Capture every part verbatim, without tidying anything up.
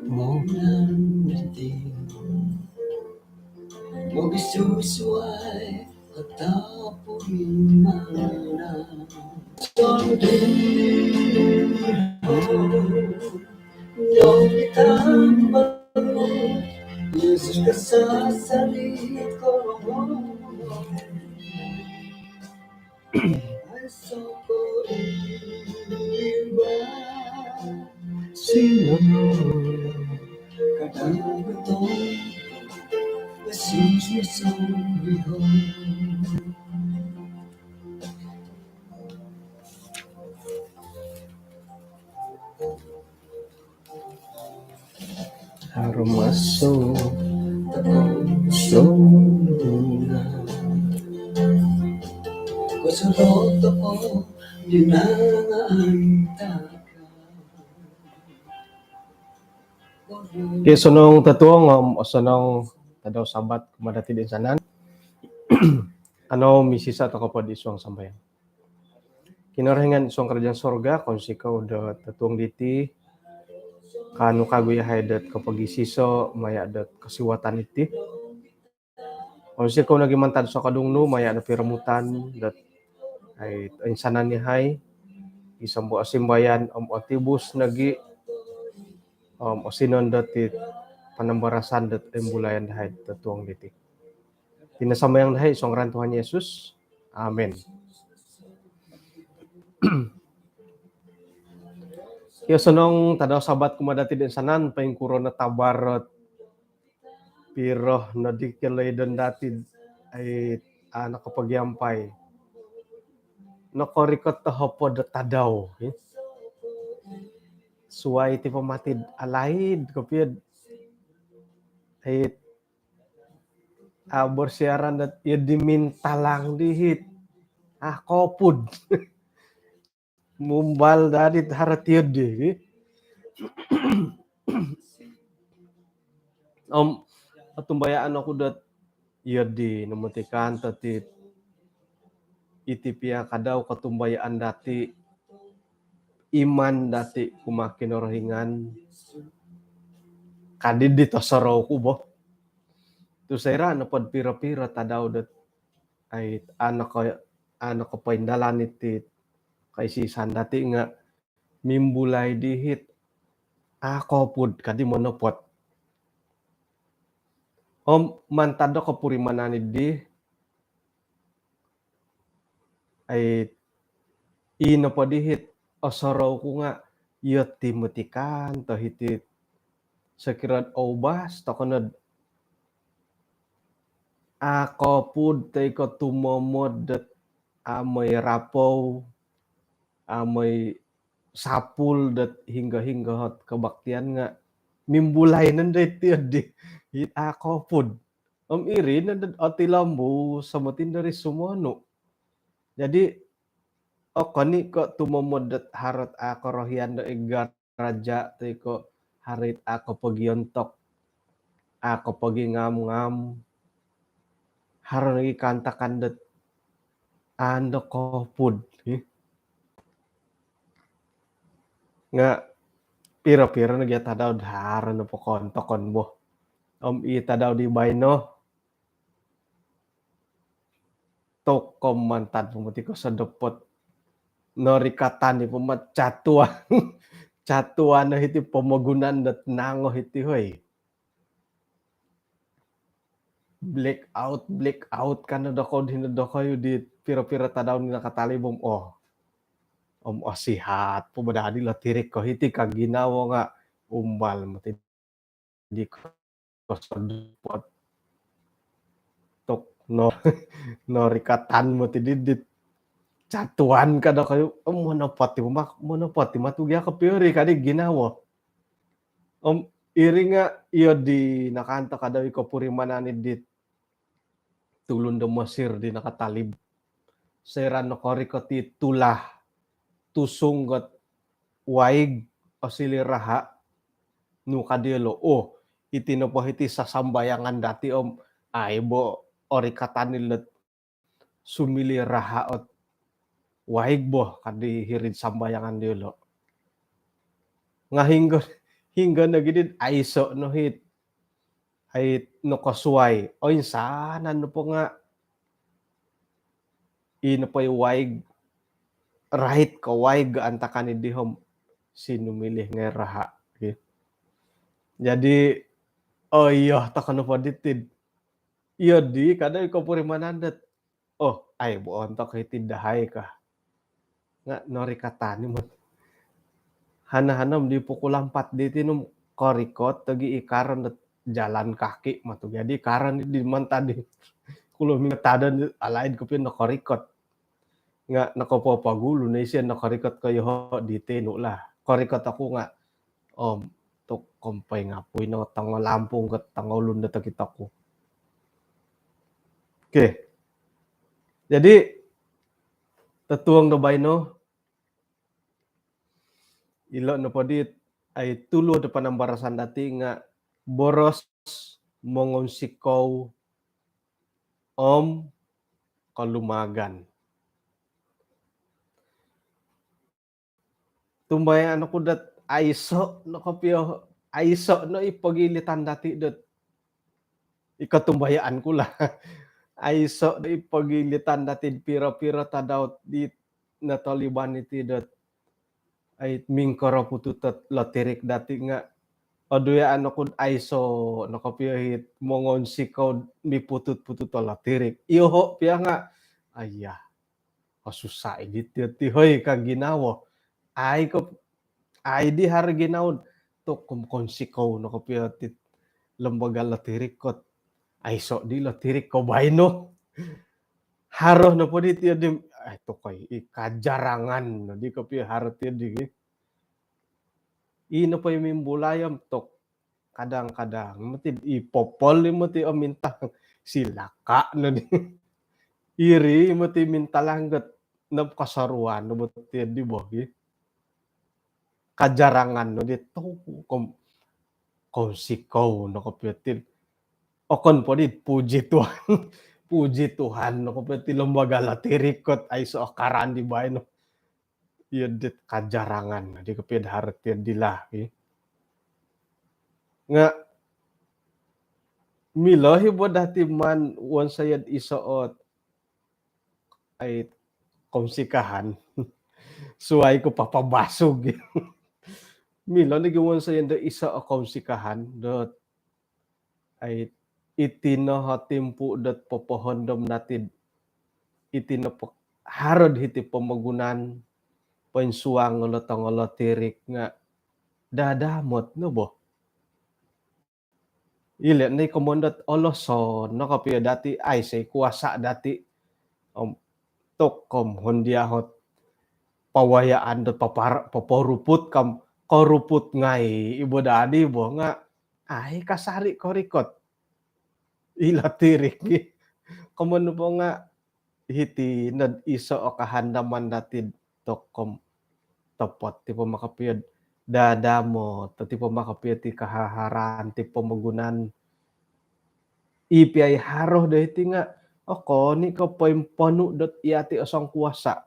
Moginan diti, mogisusuai ataupun mana. Sondii, oh, nyobi tambah Yesus kasasari koromo. Arumaso sonuna. Kosolot toko dinangaan taka. Okey, osonong totuong om osonong tadau Sabat kumaa dati toinsanan. Kanou misisa toko po id suang sambayang. Kinorohingan id suang kerajaan sorga, kounsikou do totuong diti, kaanu kagu yahai dot kopogisiso maya dot kosiwatan iti. Kounsikou nogi mantad sokodung nu maya do piromutan dot ai toinsanan yahai, gisom po osimbayan om otibus nogi om osinon dot it panambarasan dot imbulayan dahai totuong diti. Iti no sambayang dahai id suang ngaran Tuhan Yesus. Amin. Okey, osonong tadau Sabat kumaa dati toinsanan, poingkuro no tabar ot piro nodi koloidon dati ai, a, nokopogiampai. Nokorikot o hopod o tadau, eh. Suai ti po mati alaid kopio. Ai, a, bersiaran dot iyo di mintalang dihit. A, kopud. Mumbal dadi haro tiyo di. Om, otumbayaan oku dot iyo di no moti kanto ti, iti pia kadau kotumbayaan dati, iman dati kumaa Kinorohingan. Kadi di tosorou ku bo. Tu soira nopo do piro-piro tadau dot ai, a, noko, a, nokopoindalan iti kaisisan dati nga mimbulai dihit, a, kopud kadi monopot. Om mantad do kopurimanan di, ai, i nopo dihit osorou ku nga iyo ti moti kanto hiti, sokiro oubas toko no dot a, kopud toi ko tumomod dot a, moi rapou, a, moi sapul dot hinggo-hinggo ot kebaktian nga mimbulai no dot tiyo di, it a, kopud. Om iri no dot otilombus o moti do ri sumonu. Jadi, okon i ko tumomod dot haro ot a, korohian do id garaja toi ko haro it a, kopogiontok, a, kopogingam-ngam. Haro nogi kaantakan dot a, ndo kopud, eh. Nga piro-piro nogi tadau dot haro no pokontokon bo. Om i tadau di baino, tokou mantad po moti kosodopot. Norikatan i po mat catuan. Catuan no hiti pomogunan dot nango hiti, hoi. Black out, black out kan dokou di, dokou di piro-piro tadau di nakatalib om, oh. Om, oh, sihat po bo dadi lo tirik ko hiti ka ginawo nga umbal moti di kosodopot. Tok no, norikatan moti di, di catuan ka dokou, oh, monopot i mak, monopot i mat ugi ako piori kadi ginawo. Om iri nga iyo di nakaantok kadau i kopurimanan di tulun do Mesir di nakatalib. Soira nokorikot i tulah tusung ot waig osiliu raha, nu ka diolo, oh, iti nopo hiti sasambayangan dati om, ai bo orikatan ilo ot sumiliu raha ot waig bo kadi hiri'd sambayangan diyolo'. Nga' hinggo, hinggo nogi dit aiso' no hit, ai, nokosuwai. Oinsanan nopo nga' i nopo i waig, rait ko waig antakan i dihom sinumiliu ngai' raha'. Jadi, oh iyo, toko nopo ditid. Iyo di, kada i kopurimanan dot, oh, ai, bo ontok hiti dahai ka. Nga' norikatan i mot. Hana-hana om di pukul ampat diti nung korikot lagi i karan dot jalan kaki matu. Jadi karan di mantad di. Kulo mingatadan alaid kopi nokorikot. Nga' nokopopogulu no isio nokorikot ko yoho' di tenu lah. Korikot oku nga', om, tu' kompoingapui no tongo lampung ko tongo ulun do tokito ku. Okey. Jadi, totuong do baino, ilo' nopo dit, ai, tulu do panambarasan dati nga' boros mongonsikou om kolumagan. Tumbayaan oku dot aiso' no kopio, aiso' no i pogilitan dati dot, i kotumbayaan ku lah. Aiso' no i pogilitan dati piro-piro tadau di notoliban iti dot, ai, mingkoroputut ot lotirik dati nga', oduyaan oku aiso' no kopio hit mongonsikou miputut-putut o lotirik. Iyoho' pia nga', aiya, osusa' i diti, ti hoi ka ginawo. Ai ko, ai di haro ginawo tu' kom-, konsikou no kopio ti lembaga lotirik kot aiso' di lotirik ko baino. Haro nopo di ti di, ai, tu' koi, i kajarangan no di kopio haro ti di. I nopo i mimbulai om tu' kadang-kadang moti i popol i moti o minta silaka' no di. Iri moti minta langget no kosoruan no moti di bogi. Kajarangan no di tu' kom-, konsikou no kopio ti. Okon po di puji Tuhan. Puji Tuhan no kopio ti lembaga lotirik kot aiso' karan di baino. Iyo dit kajarangan di kopio haro ti di lah, i. Nga' milo hi bo dati maan wonsoyo'd iso' ot, ai, kounsikahan. Suwai ko papabasug. Milo nogi wonsoyo'd iso' o kounsikahan dot, ai, iti no o timpu dot popohondom dati'd iti no po-, haro'd hiti pomogunan, poinsuang o tongo lotirik nga' dadamot no bo. Ilo' no i komoyon dot oloson no kopio dati, aiso' i kuasa dati. Om, tu' kom hondia hot pawayaan dot papar-, poporuput kam, koruput ngai' i bo dadi bo nga', ai, kasari' korikot i lotirik. Komoyon po nga' hiti nod iso' o kahandaman dati'd tu' kom-, topot ti po makapio'd dadamot, ti po makapio ti kahaharan ti pomogunan. I pia i haro do hiti nga', okon i ko' poimponu' dot iyati' o songkuasa',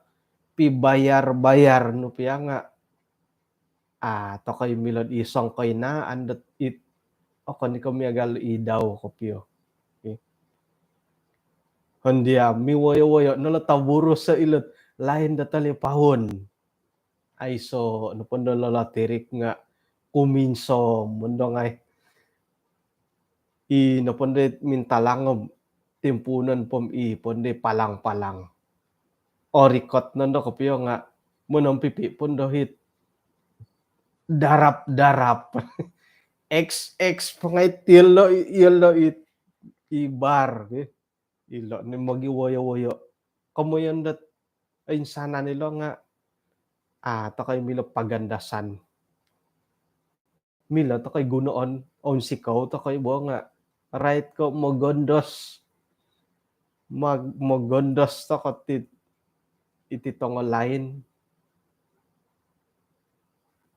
pibayar-bayar nu pia nga', a, toko' i milo'd i songkoinaan dot it, okon i ko' miagal i dau kopio. Okey. Hondia miwoyo-woyo no lo taburus o ilo'd lain do talipaun. Aiso' nopo ndo lo lotirik nga' kuminsom mondo ngai'. I nopo ndo mintalang om timpuunon po om i po ndo palang-palang. Orikot nondo kopio nga' monompipi' po ndo hit darap-darap. X X po ngai' ti ilo', ilo' i, i bar, ki. Ilo' ni mogiwoyo-woyo. Komoyon dot insanan ilo' nga', a, toko' i milo pagandasan. Milo toko' i gunoon, ounsikou toko' i bo nga' rait ko' mogondos. Mag-, mogondos toko' ti, iti tongo lain.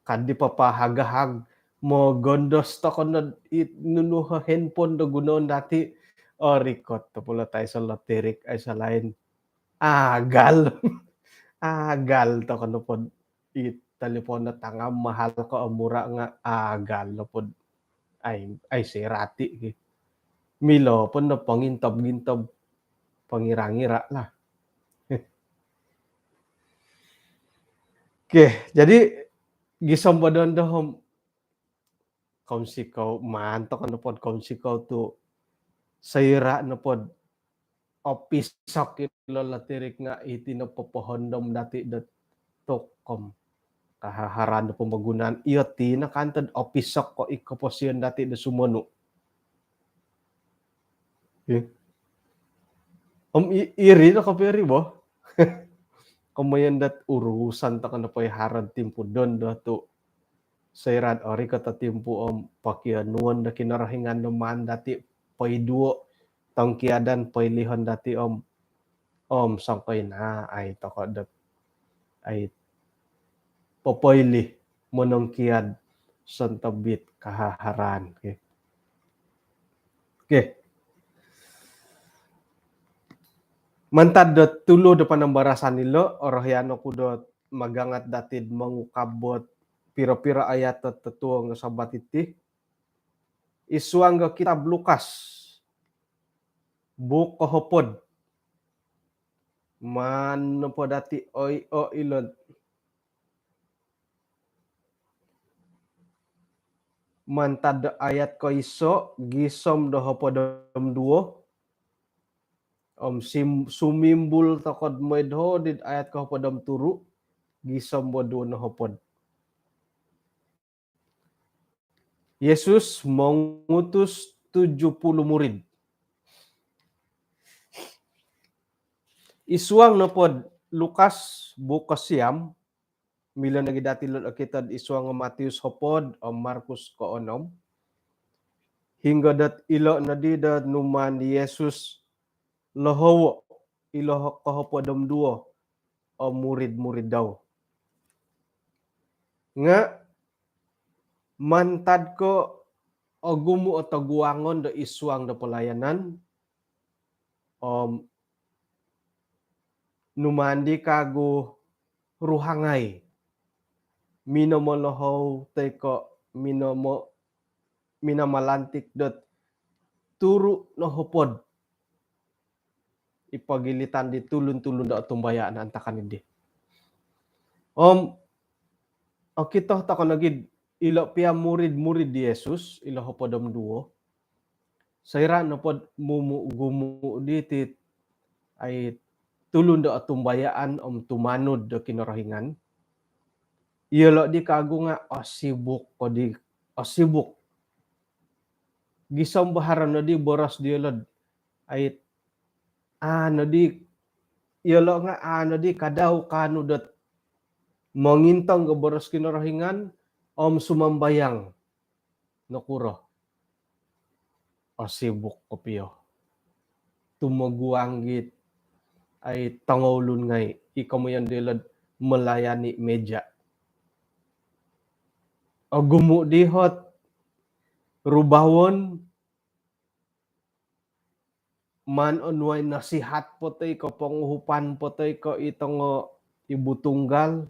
Kadi papahagahag, mogondos toko' nod it nunu handphone do gunoon dati'. Orikot topolo' aiso' lotirik, aiso' lain. Agal. Agal toko nopo i talipon no tangam mahal ko omura nga agal nopo. Ai, ai serati ki. Milo pun no pongintob-gintob, pongira-ngira lah. Okey, jadi gisom bo dondo om kounsikou, maan toko nopo kounsikou tu soira nopo opisok ilo latirik nga iti no popohondom dati do tokom kahaharan do pomogunan. Iyo ti no kanto opisok ko i koposion dati do sumonu. Ih. Om i-, iri no kopio iri bo. Komoyon dot urusan toko nopo i haro do timpu dondo tu soira do orikot o timpu om pokionuon do Kinorohingan do maan dati poiduo, tongkiadan, poilihon dati om, om songkoi no ai toko dot ai popoilih, monongkiad sontobit kahaharan. Okey. Okey. Mantad do tulu do panambarasan ilo, orohian oku do magangat dati do mongukab ot piro-piro ayat do totuong do Sabat iti. Id suang do kitab Lukas, buuk kohopod. Maan nopo dati oi o ilo mantad do ayat koiso gisom do hopod om duo. Om sim-, sumimbul toko do mooi do hodi do ayat kohopod om turu gisom bo duo nohopod. Yesus mongutus tujuh puluh murid. Id suang nopo do Lukas buuk kosiam, milo nogi dati ilo okito id suang Matius hopod om Markus koonom. Hinggo dot ilo nodi do numaan di Yesus lohowo ilo kohopod om duo o murid-murid dau. Nga mantad ko ogumu o toguangon do id suang do pelayanan, om numaan di kagu ruhangai minomolohou toi ko minomo-, minamalantik dot turu nohopod i pogilitan di tulun-tulun do otumbayaan antakan idi. Om okito toko nogi ilo pia murid-murid di Yesus, ilo hopod om duo, soira nopo do mumu-, gumu diti ai tulun do otumbayaan om tumanud do Kinorohingan, iyolo di kagu nga osibuk ko di, osibuk. Gisom bo haro nodi boros diolo do ai, a nodi, iyolo nga a nodi kadau kaanu dot mongintong do boros Kinorohingan om sumambayang. Nokuro? Osibuk kopio. Tumoguang git ai tongoulun ngai, i komoyon diolo do melayani meja. Ogumu di ot rubawon, maan onuai nasihat po toi ko ponguhupan po toi ko i tongo ibu tunggal,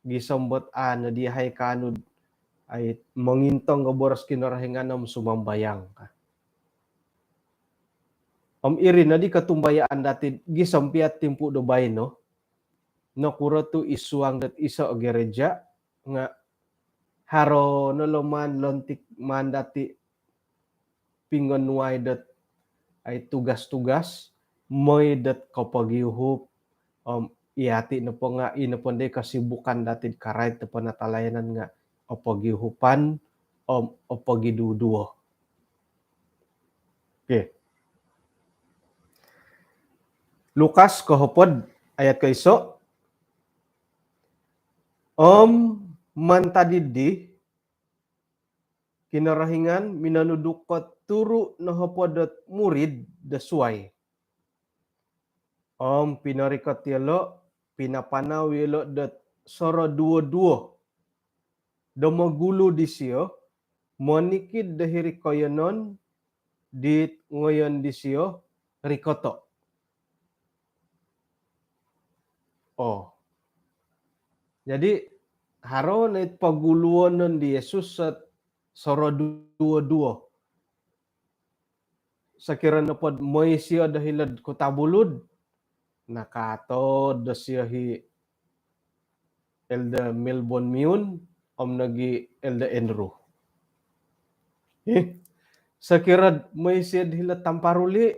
gisom bo dot a nodi yahai kaanu do ai mongintong do boros Kinorohingan om sumambayang ka. Om iri nodi kotumbayaan dati gisom pia timpu do baino. Nokuro tu id suang dot iso gereja nga haro no lo maan lontik maan dati pingonuai dot ai tugas-tugas, mooi dot kopogiuhup, om yati nopo nga i nopo di kesibukan dati do karait do penatalayanan nga opogiuhupan om opogiduduo. Okey. Lukas kohopod ayat koiso. Om mantad di Kinorohingan minonuduk ko turu nohopod dot murid do suai. Om pinorikot yolo, pinapanau yolo dot soroduo-duo do mogulu disio, monikid do hiri koiyonon dit ngoyon disio rikoto. Oh. Jadi, haro no it poguluonon di Yesus soroduo-duo. Sokiro nopo do moi sio do hilo'd Kota Belud, nakaatod do sio hi Elder Melbon Miun om nogi Elder Andrew. Hi, sokiro do moi sio do hilo'd Tamparuli,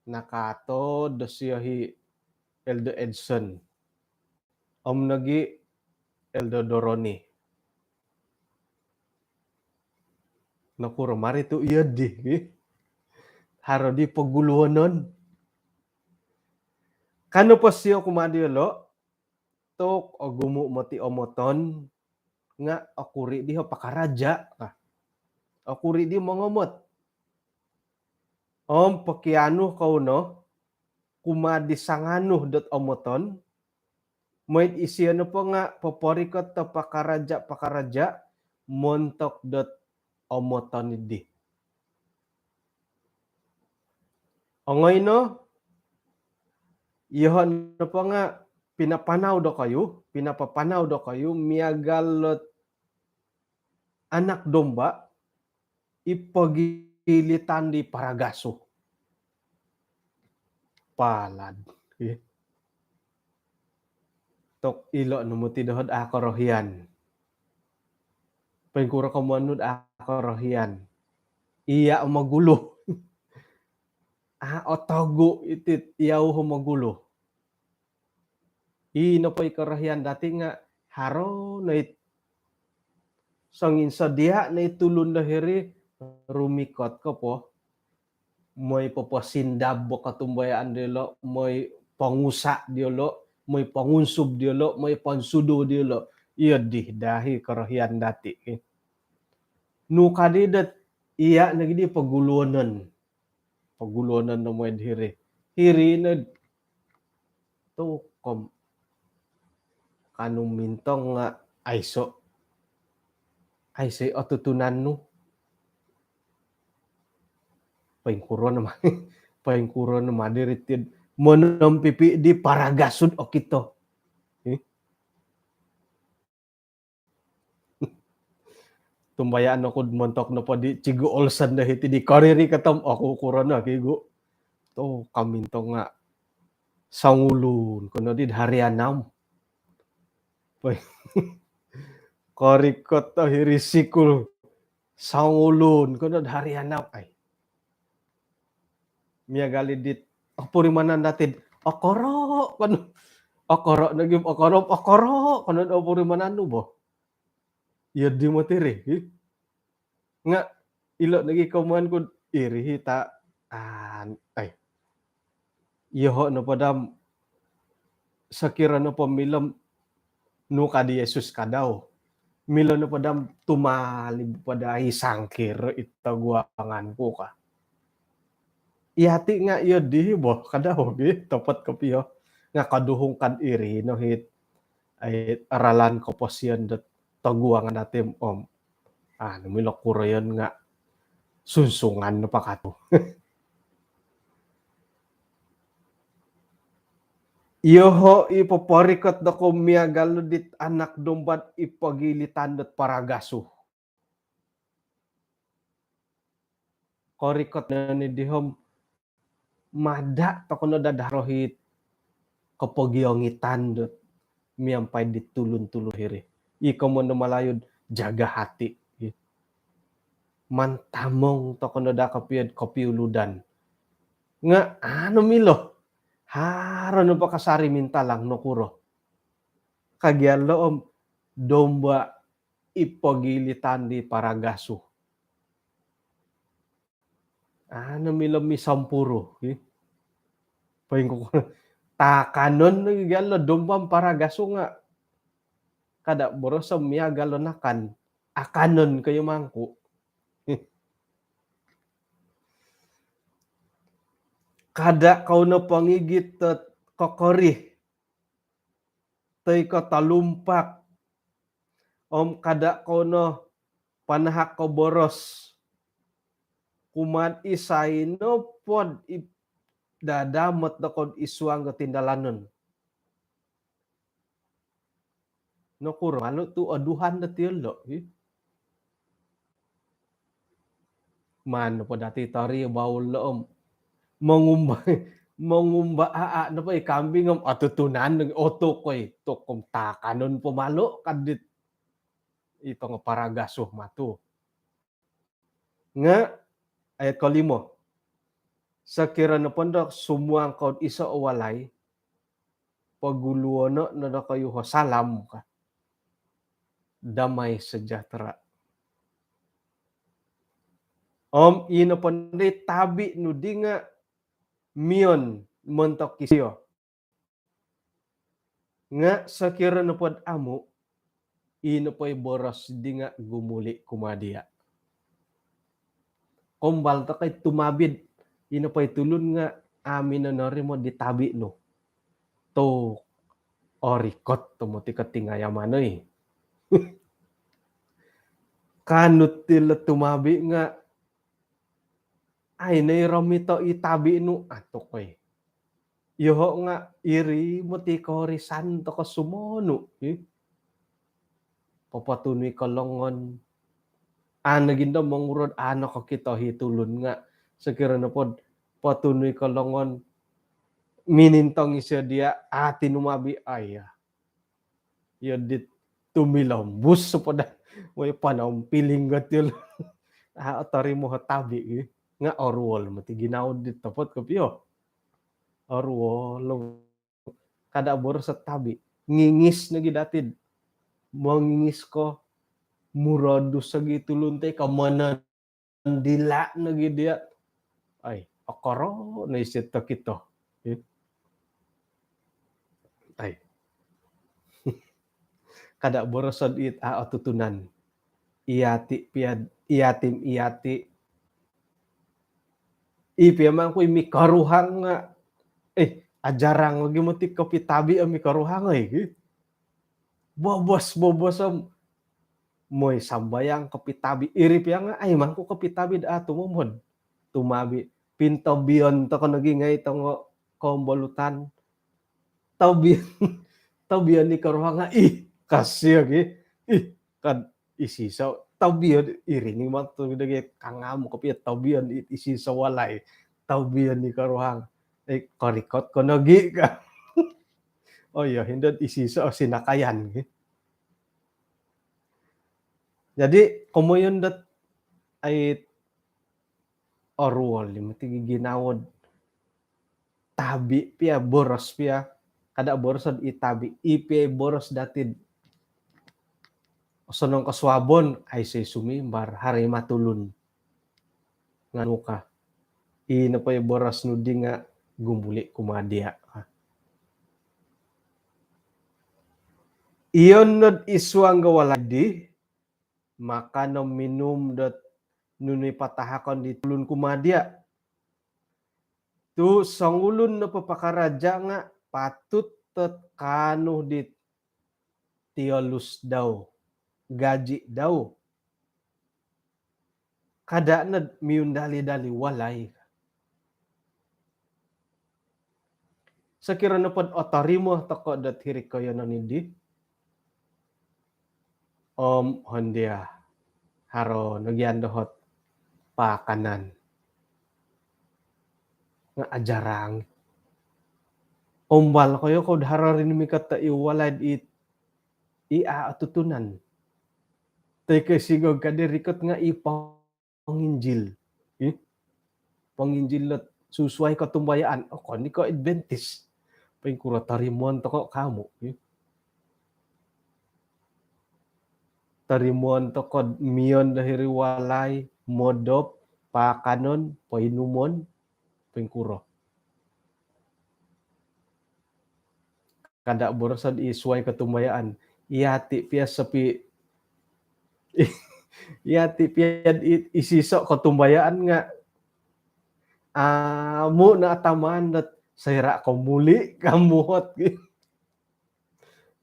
nakaatod do sio hi Elder Edson om nogi Elder Doroni. Nokuro mari tu iyo di, hi? Haro di poguluonon. Ka nopo sio kumaa diolo, tu ogumu moti omoton, nga okuri di ho pakaraja, ka. Okuri di mongomot. Om pokianu kou no kumaa di sanganu dot omoton, moi do isio nopo nga poporikot do pakaraja-pakaraja montok dot omoton di. Ongoi no, iyoho nopo nga pinapanau dokoyu, pinapapanau dokoyu miagal dot anak domba i pogilitan di paragasu. Palad. Ih. Tu ilo no moti doho do a' korohian. Poingkuro komoyon nu do a' korohian? Iya o mogulu. A' otogu iti, iyau o mogulu. I nopo i korohian dati nga haro no it songinsodia no it tulun do hiri rumikot ko po. Moi poposindab o kotumbayaan diolo, moi pongusa diolo, moi pongunsub diolo, moi ponsudu diolo. Iyo di daa i korohian dati. Nu kadi dot iya nogi di poguluonon. Poguluonon no moi do hiri. Hiri no tu kom kanu mintong nga aiso. Aiso otutunan nu. Poingkuro no ma-, poingkuro no ma diri tid monompipi di paragasu do okito. Ih. Tumbayaan oku do montok nopo di Cikgu Olsen do hiti di koriri kotom oku kuro no kigu. Tu kamintong nga songulun ko no di do hari anam. Oi. Korikot o hiri sikul songulun ko no do hari anam. Ai. Miagal i dit opurimanan dati do okoro ko no. Okoro nogi, okoro, okoro ko no do opurimanan nu bo. Iyo di moti ri, hi. Nga ilo nogi komoyon ku do iri hi ta, an, ai. Iyoho nopo dam sokiro nopo milo nu kadi Yesus kadau. Milo nopo dam tumalib po daa i sangkir it toguangan ku ka. Iyati nga iyo di bo kadau gi topot kopio. Nga koduhung kad iri no hit ai ralan koposion dot toguangan dati om. Anu milo kuroyon nga sunsungan no pakatu. Iyoho i poporikot dokou miagal dit anak domba i pogilitan dot paragasu. Korikot no ni dihom mada tokou no dad haro hit kopogiongitan dot miampai di tulun-tulun hiri. I komoyon do Malayu do jaga hati. Mantamong tokou no daa kopio do kopiuludan. Nga anu milo. Haro no pakasari mintalang nokuro. Kagian lo om domba i pogilitan di paragasu. Anu milo misompuru, hi. Poingkuro takanon lagi galo domba paragasu nga kada boroso miagal do nakan. Akanon koyo mangku. Hi. Kada kou no pongigit do kokorih. Toi ko talumpak. Om kada kou no panahak ko boros. Kumaa isai nopo do i dadamot dokou id suang do tindalanon. nokuro malu tu oduhan do tiolo, hi. Maan nopo dati tori baul lo om mongumba, mongumba aa nopo i kambing om otutunan dong otukoi, tukom takanon po malu kadit. Ito ngo paragasuh matu. Nga ayat kolimo, sokiro nopo ndo sumuang kod iso o walai, poguluono no dokoyu ho salam ka, damai sejahtera. Om ino po ndo i tabi nu di nga mion montok isio. Nga sokiro nopo do amu, ino po i boros di nga gumuli kumaa dia. Kombal tokoi tumabid, ino po i tulun nga amu nonorimo di tabi nu. Tu orikot tomod i kotingayaman oi. Kanut tilo tumabi nga ai no i romito i tabi nu, atukoi. Yoho nga iri moti korisan toko sumonu, hi. Popotunu i kolongon. Ano gindo mongurod ano kokito hi tulun nga sokiro nopo do potunu i kolongon, minintong isio dia, ati numabi, aya. Iyo dit tumilombus sopoda. Moi panampiling got yul. Ah, otorimo ho tabi, eh. Nga oruol moti ginawo dit topot kopio. Oruol. Kada boros o tabi. Ngingis nogi datid. Mongingis ko murodus ogi tulun te ka mana dila nogi dia. Ai, okoro no isit tokito. Eh. Ai. Kada boroson it a otutunan. Iati piad, iati, iati. I pia mangku i mikoruhang nga. Eh, ajarang lagi moti kopi tabi o mikoruhang, eh. Bobos, bobos om. Moi sambayang kopi tabi. Iri pia nga ai mangku kopi tabi da tumomod. Tumabi. Pintobion toko nogi ngai tongo kombolutan. Tobion. Tobion i koruhang nga. Ih, kasio gi. Ih, kan isiso. Tobion iri ni matu dagi kangam kopi tobion i-, isiso walai. Tobion i koruhang. Eh, korikot ko nogi ka. Oh iyo, hindod isiso sinakayan gi. Jadi, komoyon dot ai oruol i moti ginawo do tabi pia, boros pia, kada boros i tabi, i pia boros datid. Osonong kosuabon, aiso i sumimbar, haro i matulun. Nganu ka. I nopo i boros nu di nga gumuli kumaa dia. Iyo nod isuang ga walai di, makan om minum dot nunu i patahakon di tulun kumaa dia. Tu songulun nopo pakaraja nga patut dot kaanu di tiolus dau, gaji dau. Kada nod miundali-dali walai. Sokiro nopo do otorimo toko dot hiri koyonon idi. Om hondia haro nogi an dohot paakanan. Nga ajarang. Kombal koyo ko do haro rinumikot i walai di i a otutunan. Toi ko sigog kadi rikot nga i ponginjil. Ih? Ponginjil dot susuai kotumbayaan. Oh, okon i ko Adventist. Poingkuro torimoon toko kamu. Ih? Torimoon toko mion do hiri walai, modop, paakanon, poinumon, poingkuro. Kada boroson i suai kotumbayaan. Iati pia sopi, iati pia i-, isiso kotumbayaan nga amu no atamaan dot soira ko muli ka muhot.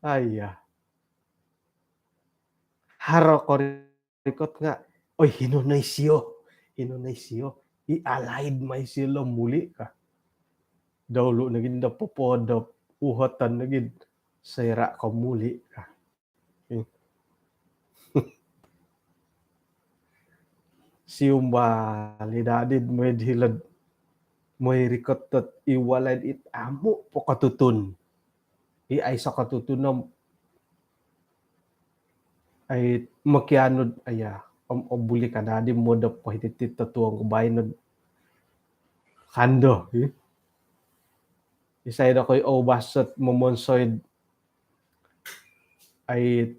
Aiya. Haro ko rikot nga, oi, hino no isio, hino no isio, i alaid ma isio lo muli ka. Daulu nogi do popodop, uhoton nogi soira ko muli ka. Siumbal i dadi mooi di hilo'd mooi rikot dot i walai dit amu' po kotutun. I aiso' kotutun om ai mokianu'd aya om, om buli ka dadi modop po hiti totuong ku baino'd kando. Isai do koi oubas ot momonsoi'd ai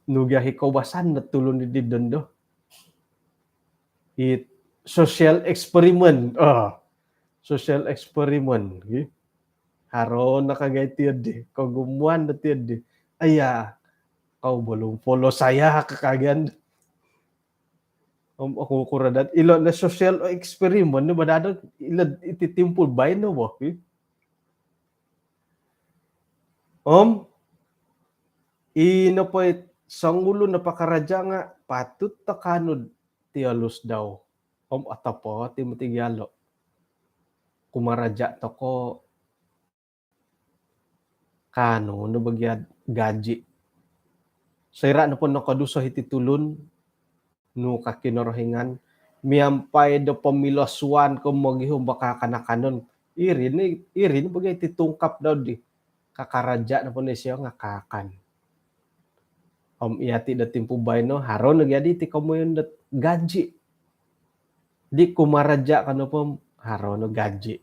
nu gia i koubasan dot tulun di dondo. It social experiment. Ah, social experiment. Haro no kagai tiyo di, kogumuan do tiyo di. Aya, kau belum follow saya kakagian. Om oku kuro dot ilo no social experiment no badado ilo iti timpu baino bo. Om ino po it songulun no pakaraja' nga' patut do kaanu tiyo lus dau. Om otopot i moti gia lo'. Kumaraja' toko' kaanu no bo gia gaji'. Soira' nopo nokoduso hiti tulun nu ka Kinorohingan miampai do pomilosuan ko mogihum bo kakan-akanon. Iri ni, iri ni bo gia iti tungkap dau di. Kakaraja' nopo ni sio nga' kakan. Om iyati' do timpu baino haro no gia di iti komoyon dot gaji'. Di kumaraja' ka nopo haro no gaji'.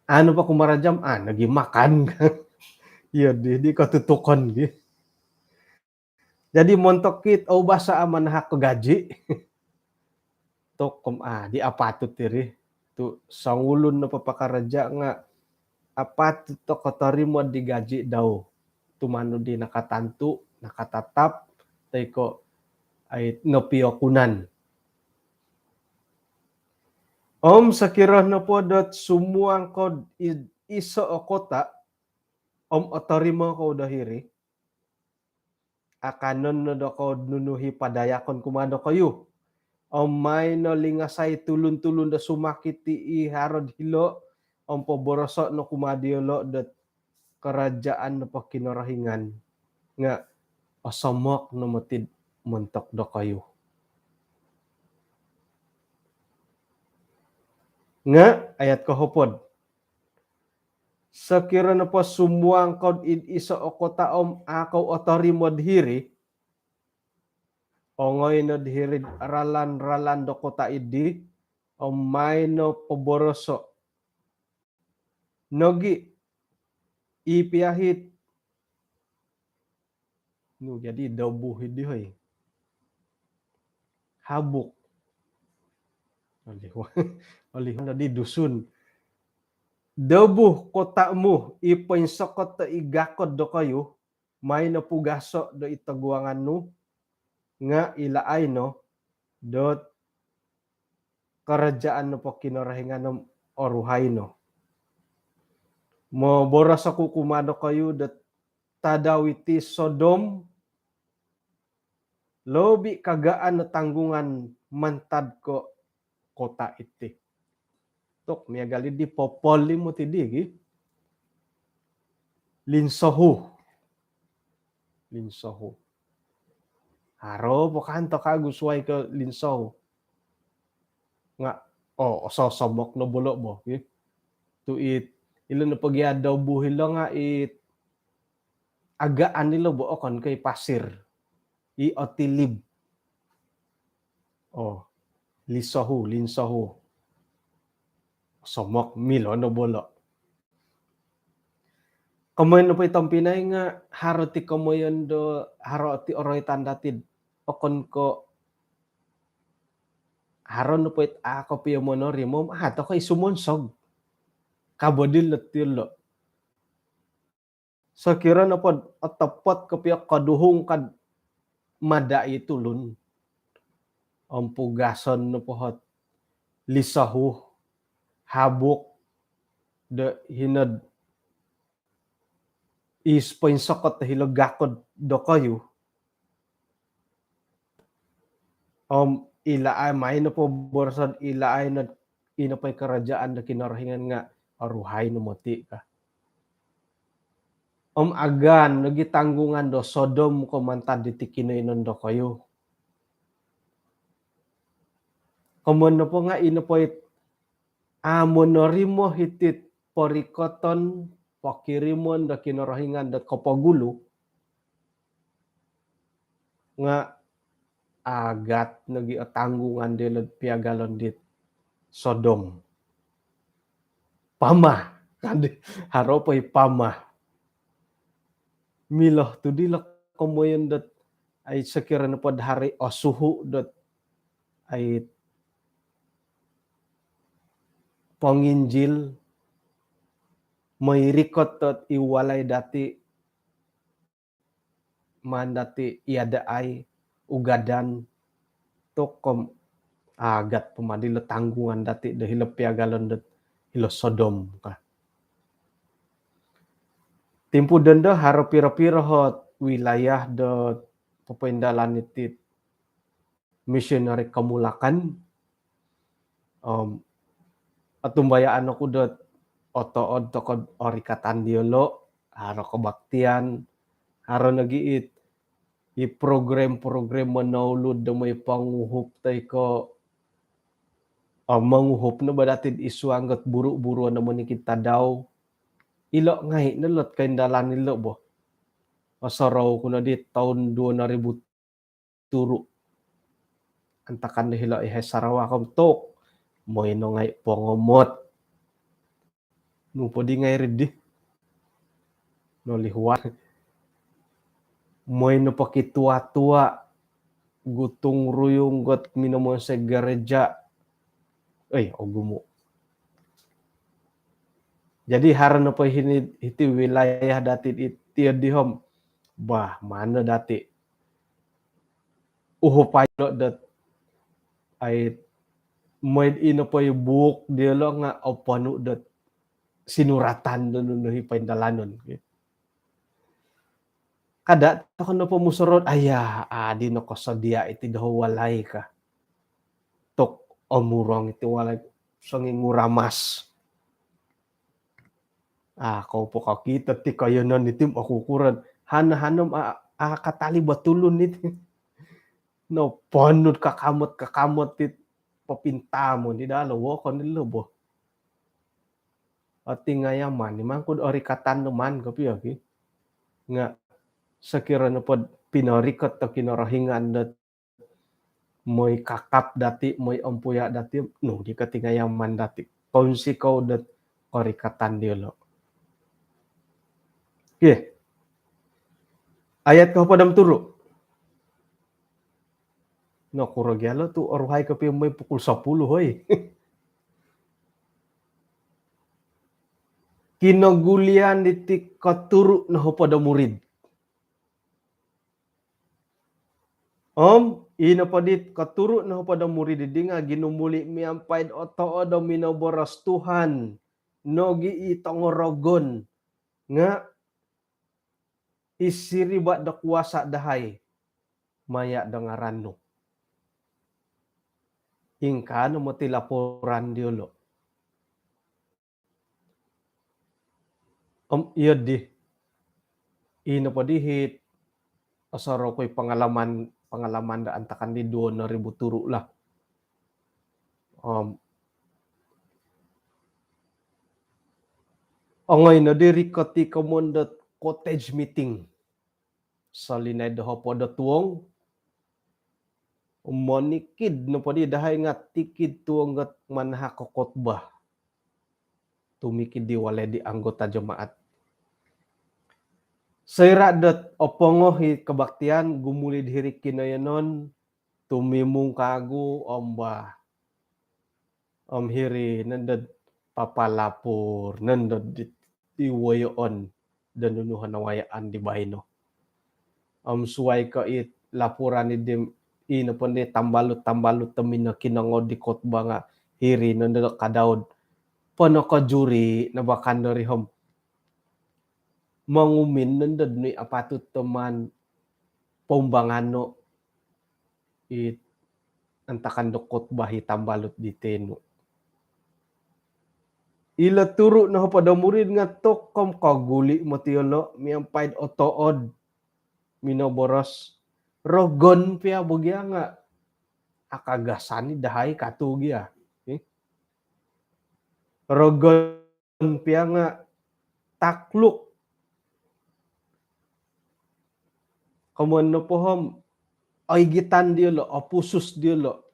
Anu po kumaraja' om anu gi makan. Iyo di, di kotutukon gi. Jadi montok kit oubasa' amanahak ko gaji'. Tokom a di apatut iri tu songulun nopo pakaraja' nga' apatut toko' torimo di gaji' dau tumanud di nakatantu, nakatatap toi ko' ai nopiokunan. Om sokiro nopo dot sumuang kod id iso' o kota' om otorimo kou do hiri, akanon no dokoyu nunu i padayakon kumaa dokoyu. Om mai no lingasai tulun-tulun do sumakit i haro'd hilo' om poboroso' no kumaa diyolo' dot karajaan nopo Kinorohingan nga' osomok no moti'd montok dokoyu. Nga' ayat kohopod. Sokiro nopo sumuang kod id iso' o kota' om a' kou otorimo'd hiri, ongoi nod hiri'd ralan-ralan do kota' iddi om mai no poboroso' nogi' i piahit nu jadi dobuh iddi hoi. Habuk. Olih, olih no di Dusun. Dobuh kota' mu i poinsokot do i gakod dokoyu, mai no pugaso' do i toguangan nu, nga' ilaai no dot karajaan nopo Kinorohingan om oruhai no. Moboros oku kumaa dokoyu dot tadau iti Sodom lobi kagaan o tanggungan mantad ko kota' iti. Tok miagal iddi popoli moti di gi. Linsohu. Linsohu. Haro po kan to kagu suai ko linsohu. Nga' o, ososomok no bolo' bo gi. Tu' it ilo no pogi ada buhi lo nga' it agaan ilo bo okon ko i pasir. I otilib. O, lisohu, linsohu. Somok milo no bolo'. Komoyon nopo i tompinai nga' haro ti komoyon do, haro ti oroitan dati'd okon ko' haro nopo it a' kopio monorimo, a' toko' i sumonsog. Kabodil no ti lo'. Sokiro nopod otopot kopio koduhung kad mada' i tulun om pugason nopo hot lisohu, habuk do hinod is poinsokot do hilo gakod dokoyu. Om ilaai mai nopo borosod ilaai no ino po i karajaan do Kinorohingan nga' oruhai no moti ka. Om agaan nogi tanggungan do Sodom ko mantad diti kinoiyonon dokoyu. Komoyon nopo nga' ino po it amu norimo hiti't porikoton, pokirimon do Kinorohingan dot kopogulu, nga' agat nogi o tanggungan dilo'd piagalon dit Sodom. Pama, kan di, haro po i pama. Milo tu dilo komoyon dot ai sokiro nopod hari osuhu dot ai ponginjil, mooi rikot dot i walai dati, maan dati iadaai, ugadan, tokom agat pama dilo tanggungan dati do hilo piagalon dot hilo Sodom ka. Timpu dondo haro piro-piro hot wilayah dot popoindalan iti misionari komulakan. Om otumbayaan oku dot otood toko'd orikatan diyolo', haro kobaktian, haro nogi it i program-program monoulud do mooi ponguhup toi ko' om monguhup no bo dati'd isuang got buru-buruon do monikid tadau. Ilo' ngai' no lot koindalan ilo' bo. Osorou ku no di toun duo noribu turu'. Antakan do hilo' i hai Sarawak om tok, mooi no ngai' pongomot. Nu po di ngai' ri di nolihuan. Mooi no pokitua-tua, gutung ruyung got minomonsoi gereja. Oi, ogumu'. Jadi haro nopo hini hiti wilayah dati' di tiyo di om, bah, maan no dati' uhupai lo dot ai mooi ino po i buuk diyolo' nga' oponu' dot sinuratan do nunu hi poindalanon. Kada' toko nopo musorou, aya, adi nokosodia' iti doho walai ka. Tok omurong iti walai, songinguramas. A, kou po kokito ti koiyonon iti om okukuron. Hana-hana om a, a katalib o tulun iti. Noponud kakamot-kakamot ti popintamon di dalo wokon dilo bo. Otingayaman ni mangkud orikatan do maan kopio ki. Nga' sokiro nopod pinorikot do Kinorohingan dot mooi kakap dati', mooi ompuya' dati', nu di kotingayaman dati'. Kounsikou dot korikatan diyolo'. Okey. Ayat kohopod om turu'. Nokuro gia lo tu' oruhai kopio mooi pukul sopuluh, hoi. Kinogulian diti koturu' nohopod o murid. Om ino po dit koturu' nohopod o murid didi nga' ginumuli' miampai'd otood o minoboros Tuhan nogi' i tongorogon nga' isiriba' do kuasa' dahai maya' do ngaran nu. Ingkaa no moti laporan diyolo'. Om iyo di, ino po di hit osorou ku i pangalaman, pangalaman do antakan di duo noribu turu' lah. Om ongoi no di rikot i komoyon dot cottage meeting. Solinaid do hopod o tuong, monikid nopo di dahai nga' tikid tuong got manahak o khotbah. Tumikid di walai di anggota jemaat. Soira' dot opongo i kobaktian, gumuli' di hiri' kinoiyonon, tumimung kagu om bah. Om hiri nondo papalapur nondo di, di woyoon do nunu o nawayaan di baino. Om suwai ko' i laporan i di, ino po di tambalut-tambalut do minokinongou di khotbah nga' hiri nondo kadaud ponokojuri no bakan do ri om mongumin nondo nu i apatut do maan poumbangano' i antakan do khotbah i tambalut di tinu. Ilo turu' nohopod o murid nga' tokom koguli' moti iyolo' miampai'd otood minoboros, rogon pia bo gia nga' akagasan i' dahai katu' gia. Eh? Rogon pia nga' takluk. Komoyon nopo om oigitan diyolo', opusus diyolo'.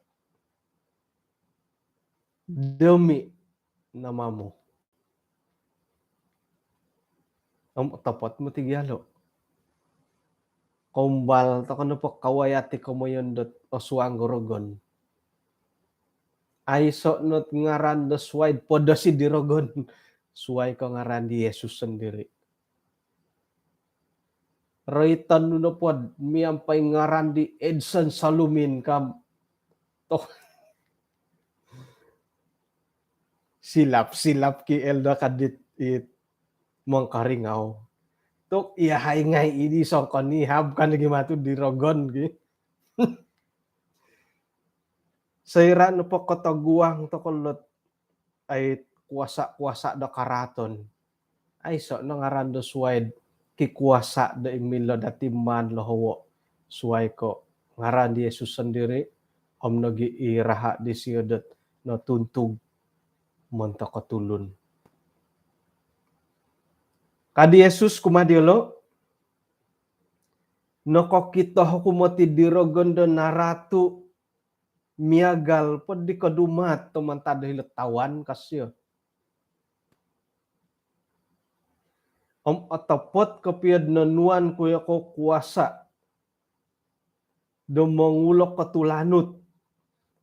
Demi namamu. Om otopot moti gia lo'. Koumbal toko' nopo kawaya' ti komoyon dot osuang do rogon. Aiso' not ngaran do suwai'd podosi' di rogon. Suwai ko' ngaran di Yesus sondiri'. Roiton nu nopod miampai ngaran di Edson Salumin kam. Toh. Silap-silap ki Elda kadit it mongkoringau. Tok iyahai ngai' idi songkonihab kan lagi matu di rogon ki. Soira' nopo kotoguang toko' lot ai kuasa-kuasa do karaaton. Aiso' no ngaran do suwai'd kikuasa' do i milo dati maan lohowo'. Suwai ko' ngaran di Yesus sondiri', om nogi' i raha' disiyo dot notuntug montok o tulun. Ka di Yesus kumaa diyolo', nokokito oku moti di rogon do naratu' miagal pod di kodumaat do mantad do hilo'd tawan, ka siyo. Om otopot kopio'd nonuan ku iyo ko' kuasa' do mongulok o tulanut,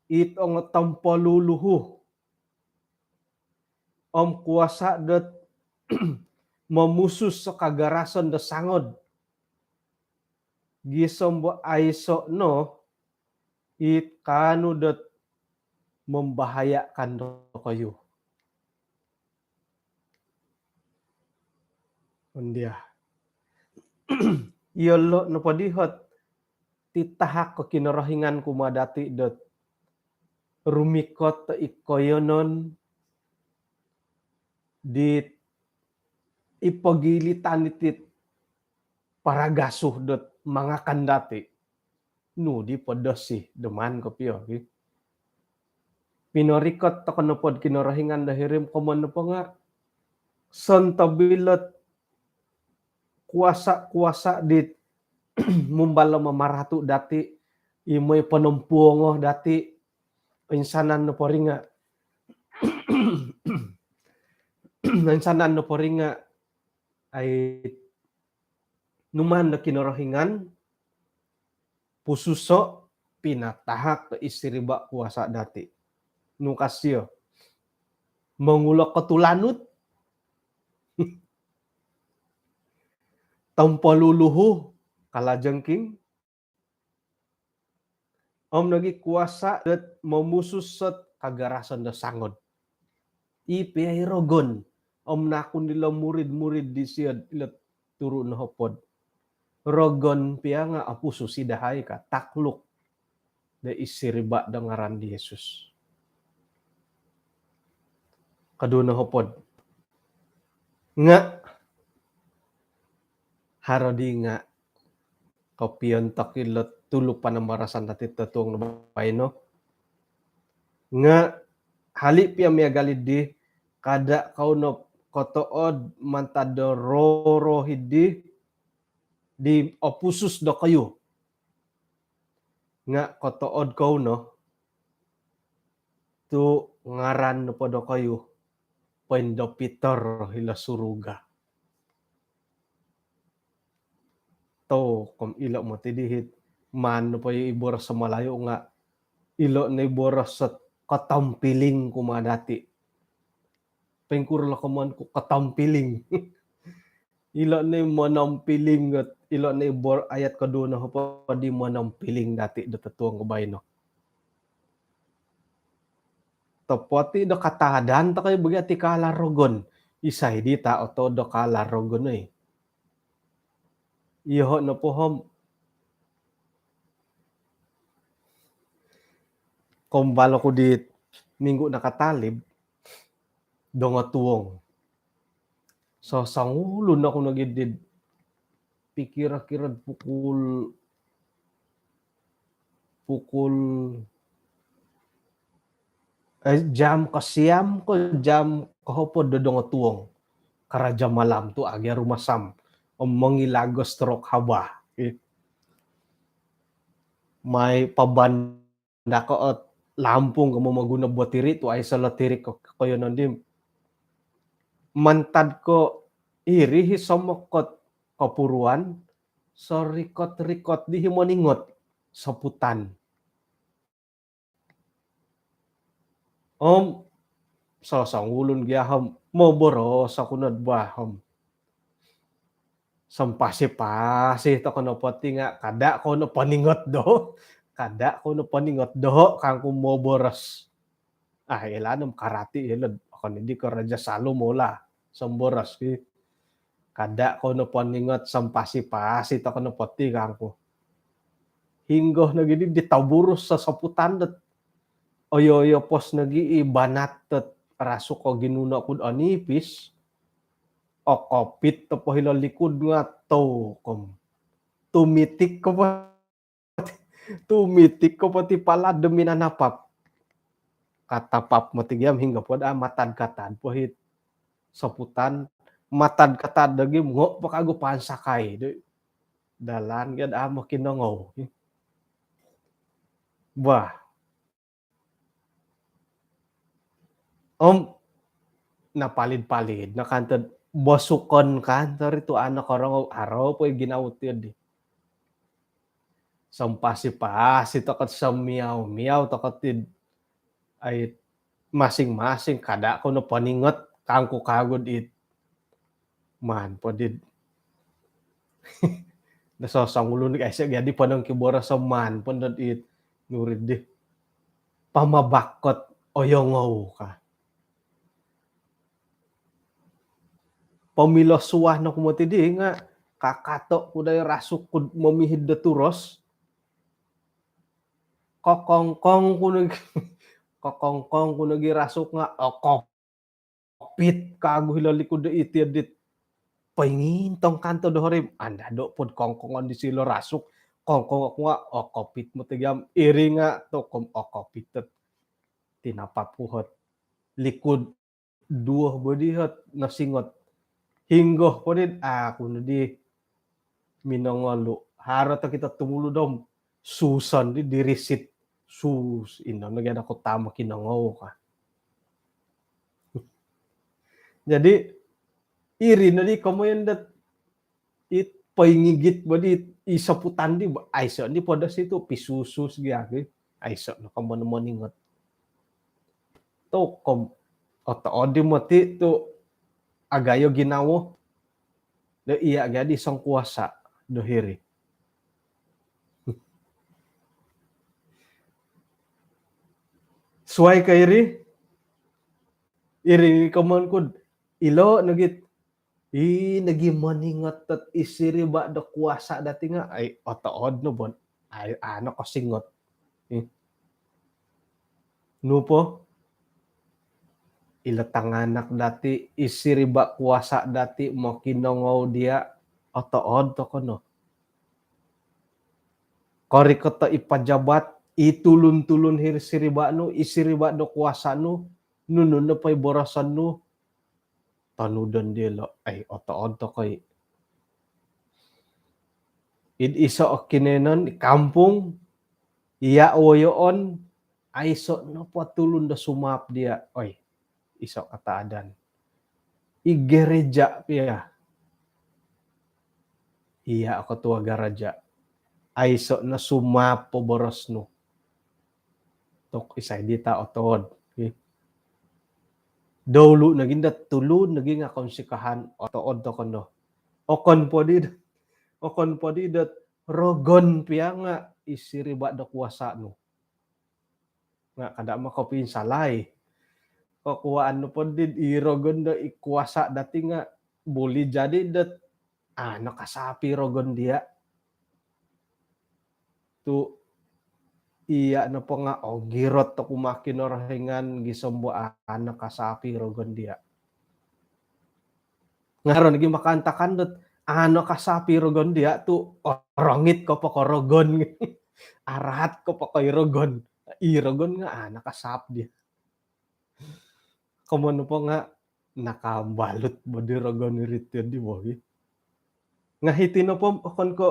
it ongo tompoluluhu, om kuasa' dot momusus o kagarason do sangod. Gisom bo aiso' no it kaanu dot membahayakan dokoyu. Ondia. Iyolo' nopo di hot titahak o Kinorohingan kumaa dati dot rumikot i koiyonon dit i pogilitan itit paragasu dot mangakan dati. Nu di podosi' do maan kopio ki. Pinorikot toko' nopod Kinorohingan do hiri om komoyon nopo nga' sontob ilot kuasa-kuasa dit mumbal o mamaratu' dati, i moi ponompuongo dati, insanan nopo ri nga', insanan nopo ri nga' ai numaan do Kinorohingan pususo', pinatahak do i siriba' kuasa' dati. Nu ka siyo, mongulok o tulanut, tompoluluhu, kalajengking, om nogi' kuasa' dot momusus ot kagarason do sangod. I pia i rogon, om nakun dilo murid-murid disiyo'd ilo turu' nohopod, rogon pia nga' opusus i' dahai ka, takluk do i siriba' do ngaran di Yesus. Koduo nohopod. Nga' haro di nga' kopiontok ilo tulu panambarasan dati totuong do baino. Nga' hali' pia miagal iddi, kada' kou no kotood mantad do roh-roh iddi di opusus dokoyu. Nga' kotood kou no tu' ngaran nopo dokoyu poindopitor hilo suruga. Toko' om ilo moti dihit, maan nopo i boros Malayu nga' ilo no i boros ot kotompiling kumaa dati. Poingkuro lo komoyon ku kotompiling? Ilo no i monompiling ot, ilo no i bor-, ayat koduo nohopod di monompiling dati do totuong do baino. Topoti do kataadan toko' i bagi ati kaalar rogon. Isai di ta' otood do kaalar rogon oi. Iyoho' nopo om, kombal oku di minggu nakatalib, dongotuong. So songulun oku nogi di pikira-kira pukul, pukul eh, jam kosiam ko jam kohopod do dongotuong. Karaja malam tu agi rumasam om mongilago stroke haba. Mai pabanda ko ot lampung ko momoguno botiri tu aiso lo tirik ko koyo nondi. Mantad ko iri hi somokot kopuruan, sorikot-rikot di hi moningot soputan. Om sosongulun gia hom moboros oku nod bah hom. Sompasi-pasi toko nopo ti nga kada ko no poningot doho. Kada ko no poningot doho kangku moboros. Ah, ila nom karati ilo okon di ko raja salu mola. Somboros ki. Kada ko no poningot sompasi-pasi toko nopo ti kangku. Hinggo nogi di ditaburus sosoputan dot oyo-oyo pos nogi i banat dot rasuk ko ginuno kud onipis. Okopit to po hilo likud nga tokom. Tumitik ko po, tumitik ko po ti pala demi nanapap. Katapap mo ti giam hinggo po da matad-katad po hit soputan. Matad-katad dogi ngo po kagu pansakai do. Dalan gad amo kinongou. Bah. Om napalid-palid na kanto bosukon kanto ritu anak orang haro po ginawo ti di. Sompasi-pasi tokot somiau-miau tokot ti ai masing-masing kada ko no poningot kangku kagud it. Man po di. Nasosongulun di aiso gia di ponong kiboros so man po dot it nurid di. Pamabakot oyongou ka. Pomilo suah no kumoti di nga kakato ku dai rasuk kud momihid do turos. Kokongkong ku nogi kokongkong ku nogi rasuk nga okop pit kagu hilo likud do iti dit. Poingintong kanto do horim anda do pod kongkongon di silo rasuk. Kongkong aku nga okopit mo tigiam iri nga tokom okopit tet. Tinapap ku hot likud duo bodi hot nasingot. Hinggo podid aku nodi minongolu. Haro to kita tumulu dom susan di dirisit sus indo nogi ada kota makinongou ka. Jadi iri nodi komoyon dot it poingigit bodi i soputan di aiso di podo situ pisusus gi aku aiso no komoyon moningot. Tokom oto odi moti tu agayo ginawo. Do iya gadi songkuasa do hiri. Suai ka iri iri komon kud ilo nogit i nogi moningot tot isiriba do kuasa dati nga ai otood no bon ai ano kosingot. Nupo ilo tanganak dati isiriba kuasa dati mokinongou dia otood toko no. Korikot to i pajabat i tulun-tulun hiri siriba nu isiriba do kuasa nu nunu no poi boroson nu. Tonudon diolo ai otood tokoi id iso o kinoyonon i kampung iya woyoon aiso nopo tulun do sumaap dia oi iso kataadan i gereja pia iya o ketua gereja aiso no sumaap po boros nu. Tok isai dita otood. Doulu nogi nda tulun nogi nga konsikahan otood toko no. Okon podi okon podi dot rogon pia nga isiriba do kuasa nu. Nga kada ma kopinsalai. Kokuaan nu podi i rogon do i kuasa dati nga buli jadi dot ah nakasapi rogon dia. Tu Iya nopo nga ogirot oku ma Kinorohingan gisom bo a' nakasapi rogon dia. Nga haro nogi makaantakan dot a' nakasapi rogon dia tu orongit ko po ko rogon. Araat ko po ko i rogon. I rogon nga a' nakasap dia. Komoyon nopo nga nakaambalut bo di rogon iri tiyo di bo gi. Nga hiti nopo okon ko,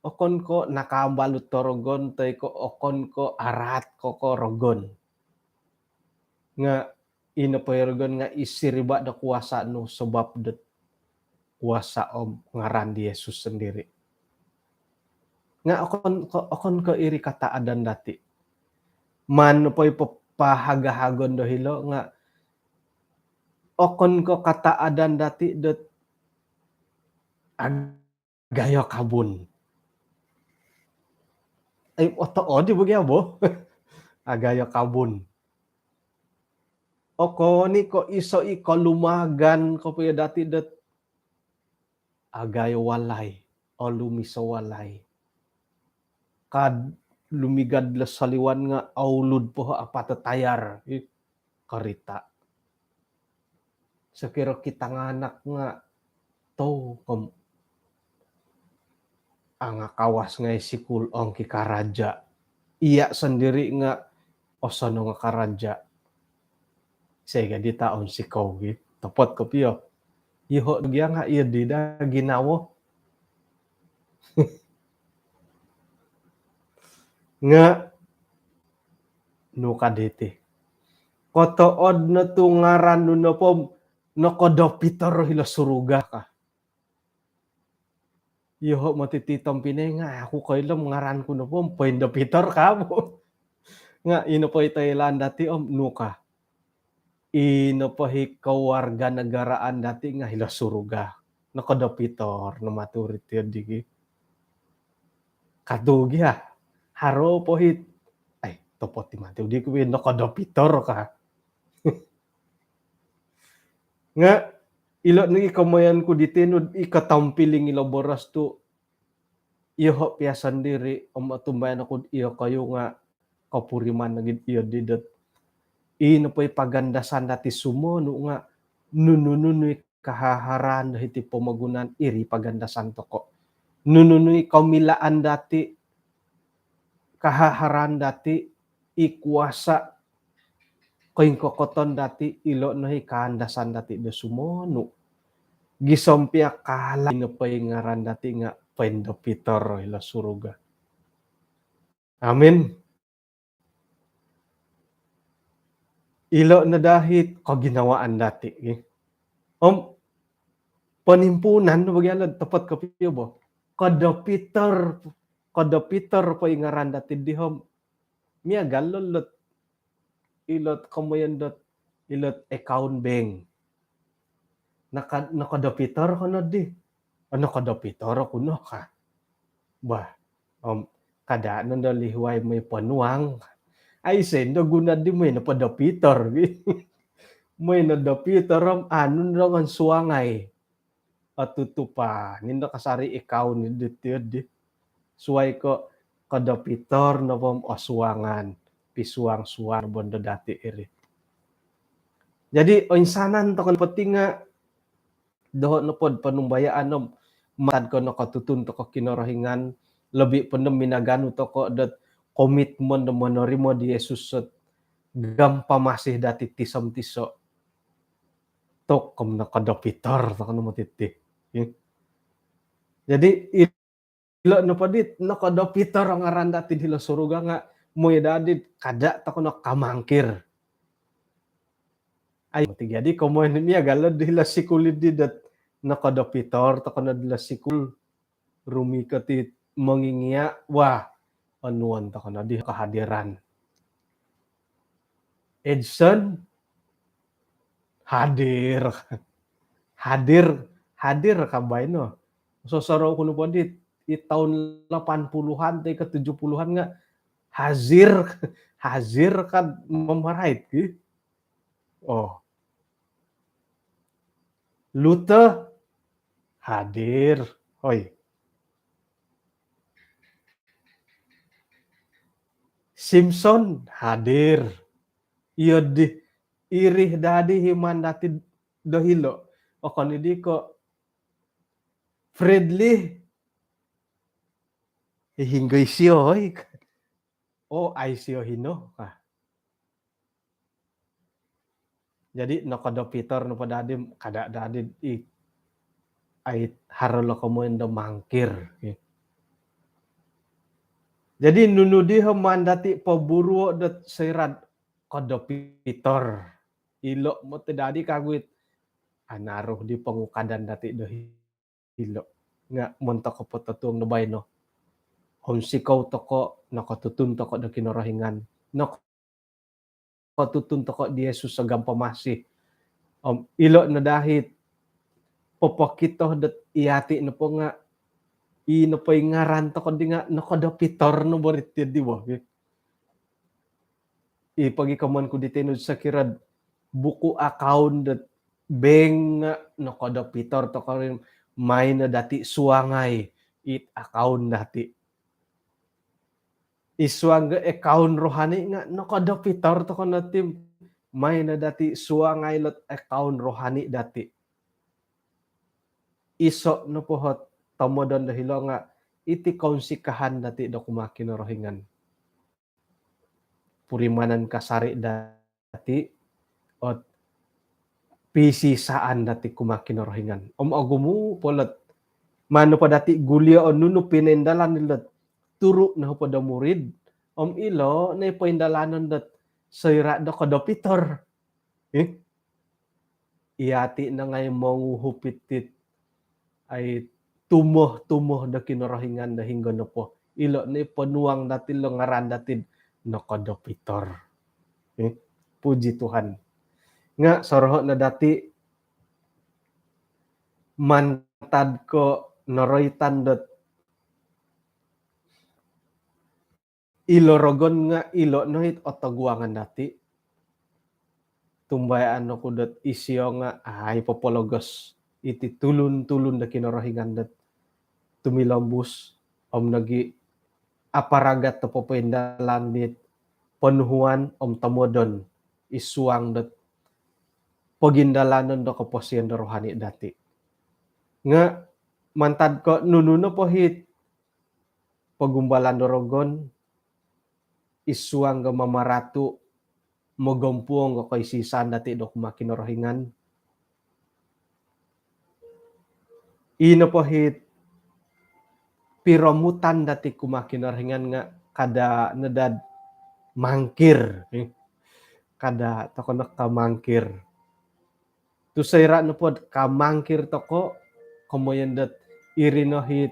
okon ko nakaambalut o rogon toi ko okon ko araat ko ko rogon. Nga i nopo i rogon nga i siriba do kuasa nu sabab dot kuasa om ngaran di Yesus sendiri. Nga okon ko, okon ko iri kataadan dati. Maan nopo i papahaga-hagon do hilo nga okon ko kataadan dati dot ag- agayo kabun. Ai, oto odi bagi abo. Agayo kabun. Okon i ko iso i kolumagan kopio dati dot agayo walai, olumis o walai. Kad lumigad lo soliwan nga aulud po apat o tayar i karita. Sokiro kitanganak nga tou kom angakawas ngai sikul ong kikaraja. Iya sendiri nga osonong karaja. Sehingga di taon sikou gi. Topot kopio. Iho gia nga iyo di da ginawo. Nga nu ka diti. Kotood no tu ngaran nu nopo nokodopitor hilo suruga ka. Iyoho moti ti tompinai nga aku koilo ngaran ku nopo poindopitor ka bo. Nga ino po i toilaan dati om nu ka. Ino po i kewarganegaraan dati nga hilo suruga. Nokodopitor no matu ri tiyo di gi. Katu gia. Haro po i. Ai, topot i matu di ku nokodopitor ka. Nga ilo nogi komoyon ku diti nu i kotompiling ilo boros tu iyoho pia sendiri om otumbayaan oku iyokoyu nga kopuriman nogi iyo di dot. Ino po i pagandasan dati sumonu nga nunu-nunu i kahaharaan do hiti pomogunan iri pagandasan toko. Nunu-nunu i komilaan dati, kahaharaan dati, i kuasa koingkokoton dati ilo no i kaandasan dati do sumonu. Gisom pia kala ino po i ngaran dati nga poindopitor ilo suruga. Amin. Ilo no dahit koginawaan dati gi. Om ponimpuunan no bagi alo topot kopio bo. Kodopitor, kodopitor po i ngaran dati di om. Miagal lo lot ilot komoyon dot ilot account bank. Naka, nokodopitor kono di. Nokodopitor oku no ka. Bah, om kada nondo lihuai moi ponuang. Ai sendo guna di moi nopodopitor. Moi nodopitor om anu nondo ngon suangai. Otutupan indo kasari ikau ni diti di suai ko kodopitor nopo om osuangan pisuang-suang bondo dati iri. Jadi oinsanan toko penting nga doho nopo ponumbayaan om mantad ko nokotutun toko Kinorohingan lobi po no minaganu toko dot komitmen do monorimo di Yesus sot gampamasi dati tiso-tiso. Tok kom nokodopitor toko no moti ti. Jadi ilo nopo dit nokodopitor ngaran dati hilo suruga nga moi dadi kada toko no kamangkir. Ai moti jadi komoyon miagal lo di hilo sikul di dot nokodopitor toko no di hilo sikul. Rumikot i mongingia, wah, onuan toko no di kehadiran. Edson hadir. Hadir, hadir ka baino. Sosorou ku nopo di i tahun lapan puluhan toi ko tujuh puluhan nga hazir, hazir kan mamarait ki. Oh. Luther hadir. Hoi. Simpson hadir. Iyo di, iri dadi himan dati do hilo. Okon i di ko Fredly. Hinggo isio, oi. Oh, ai isio hino ka. Jadi nokodopitor nopo dadi, kada dadi i, ai haro lo komoyon do mangkir. Jadi nunu di himan dati poburuo dot soira kodopitor. Ilo moti dadi kagu it anaru di pongukadan dati do hilo. Nga montok kopototuong do baino, onsikou toko, nokotutun toko do Kinorohingan, nokotutun toko di Yesus sogampo masi. Om ilo no dahit popokito dot iyati nopo nga, i nopo i ngaran toko di nga nokodopitor no bo ri ti di bo. I pogi komoyon ku di tinud sokiro buku akaun dot bank nga nokodopitor toko ri, mai no dati suangai it akaun dati. I suang do akaun rohani nga nokodopitor toko no ti, mai no dati suangai lot akaun rohani dati. Iso nopo hot tomodon do hilo nga iti kounsikahan dati do kumaa Kinorohingan. Purimanan kasari dati ot pisisaan dati kumaa Kinorohingan. Om ogumu po lot, manu po dati gulio o nunu pinoindalan ilot turu no po do murid. Om ilo no poindalanon dot soira do kodopitor. Eh? Iyati no ngai monguhup itit ai tumoh-tumoh do Kinorohingan do hinggo nopo. Ilo no ponuang dati lo ngaran dati nokodopitor. Eh? Puji Tuhan. Nga soroho no dati mantad ko noroitan dot ilo rogon nga ilo no it otoguangan dati. Tumbayaan oku dot isio nga ai popologos iti tulun-tulun do Kinorohingan dot tumilombus om nogi aparagat do popoindalan dit ponuhuan om tomodon i suang dot pogindalanon do koposion do rohani dati. Nga mantad ko nunu nopo hit pogumbalan do rogon i suang do mamaratu mogompuong do koisisaan dati do kumaa Kinorohingan. I nopo hit piromutan dati kumaa Kinorohingan nga kada no dad mangkir. Kada toko no kamangkir. Tu soira nopo dot kamangkir toko, komoyon dot iri no hit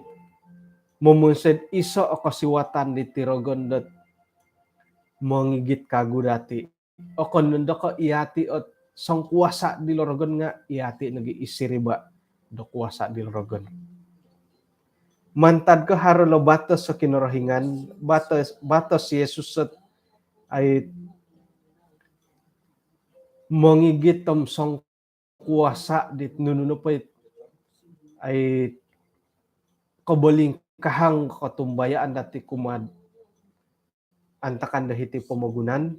momonsoi do iso o kosiwatan diti rogon dot mongigit kagu dati. Okon nondo ko iyati ot songkuasa dilo rogon nga iyati nogi i siriba do kuasa dilo rogon. Mantad ko haro lo batos so Kinorohingan, batos, batos Yesus ot ai mongigit om song kuasa dit nunu nopo it ai kobolingkahang kotumbayaan dati kumaa antakan do hiti pomogunan,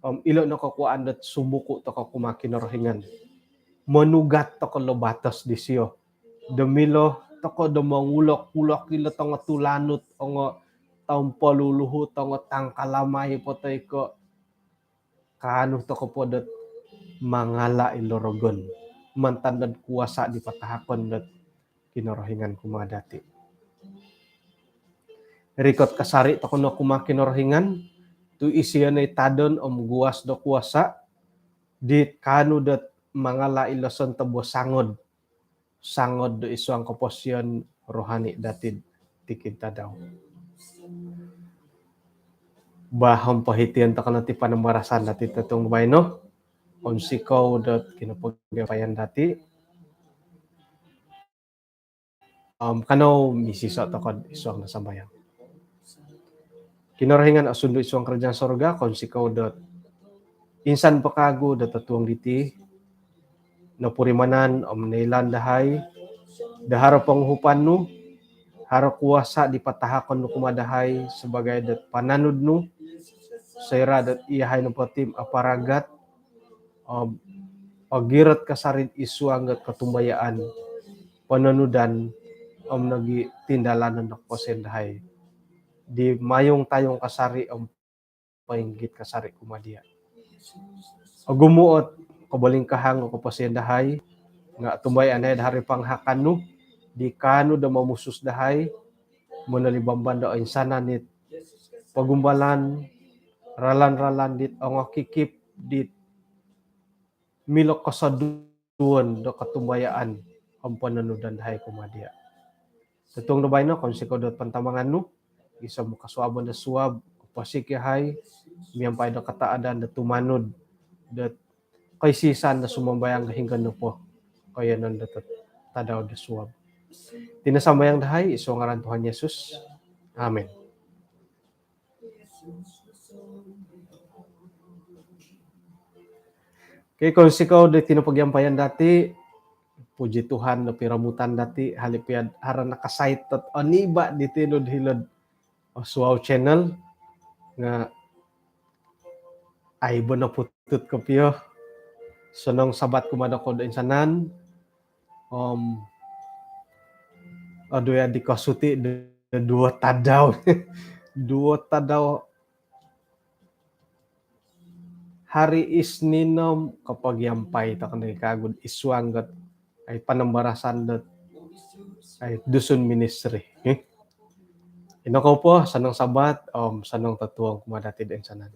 om ilo no kokuaan dot sumuku toko kumaa Kinorohingan. Monugat toko lo batos disio. Do milo toko do mongulok-ulok ilo tongo tulanut, ongo tompoluluhu, tongo tangkalamai po toi ko kaanu toko po dot mangala ilo rogon mantad dot kuasa di patahakon dot Kinorohingan kumaa dati. Rikot kasari toko no kumaa Kinorohingan, tu isio no i tadon om guas do kuasa di kaanu dot mangala ilo sontob o sangod sangod do i suang koposion rohani dati tikid tadau. Bah, om pohitian toko no ti panambarasan dati totuong baino. Onsikou dot kinopogiampayan dati. Om kanou misiso toko id suang do sambayang. Kinorohingan osundu id suang kerajaan sorga, kounsikou dot insan po kagu dot totuong diti nopurimanan om noilaan dahai do haro ponguhupan nu, haro kuasa di patahakon nu kumaa dahai sabaagi dot pananud nu, soira dot iyahai nopo ti aparagat om ogirot kasari id suang dot kotumbayaan, pononudan om nogi tindalanon do koposion dahai di mayung-tayung kasari om poinggit kasari kumaa dia. Ogumu ot kobolingkahangan o koposion dahai, nga tumbayaan dahai do haro pangahakan nu di kaanu do momusus dahai monolibamban do oinsanan it pogumbalan, ralan-ralan dit ongokikip dit milo kosoduon do kotumbayaan om pononudan dahai kumaa dia. Totuong do baino, kounsikou dot pantamangan nu, gisom kosuabon do suab, posik iyahai miampai do kataadan do tumanud dot koisisan do sumambayang do hinonggo nopo koiyonon do tadau do suab. Iti no sambayang dahai id suang ngaran Tuhan Yesus. Amin. Okey, kounsikou diti no pogiampayan dati. Puji Tuhan do piromutan dati, hali pia haro nakasait dot oniba diti no hilo'd Osuau Channel. Nga aibo no putut kopio. Sonong Sabat kumaa dokoyu do insanan. Om, aduh ya, di kosuti do duo tadau. Duo tadau hari Isnin om kopogiampai tokou nogi kagu id suang dot ai panambarasan dot ai Dusun Ministry. Eh? Ino kou po, sonong Sabat om sonong totuong kumaa dati do insanan.